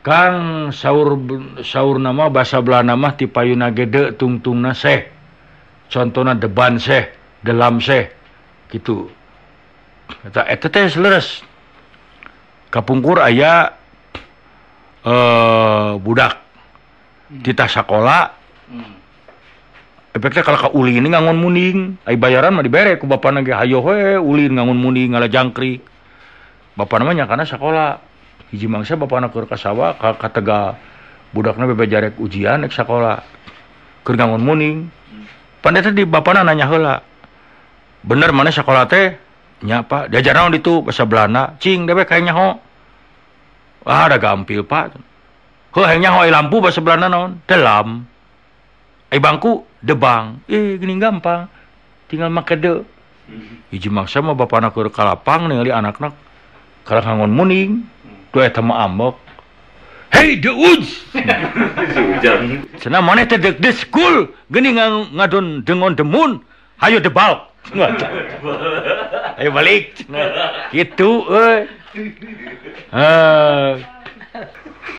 Kang saur saur nama basa Belanda mah ti payuna gede tungtungna seh. Contona deban seh, delam seh gitu. Eta eta teh leres. Kapungkur aya budak titah sakola. Efeknya kalau ka ulin ngangon munding, ai bayaran mah dibere ku bapana ge hayo we ulin ngangon munding ngala jangkrik. Bapana mah nyakana sakola. Hiji mangsa bapana keur ka sawah ka Tegal. Budakna bebe jarek ujian rek sakola. Keur ngangon munding. Pan eta di bapana nanya heula. Bener maneh sakola teh? Nya Pak, diajar naon ditu basa Belanda. Cing dewek hayang nyaho. Ah da gampil Pak. Heuh hayang nyaho ai lampu basa Belanda naon? Delam. Ai bangku debang. Gini gampang. Tinggal make de. Hiji mangsa mah bapana keur ka lapang ningali anakna kalah ngangon munding. Duh eta mah ambek. Hey de uj. Cenah maneh teh dek de school geuning ngadon dengon demun. Hayo debal. Ayo balik. Gitu euy.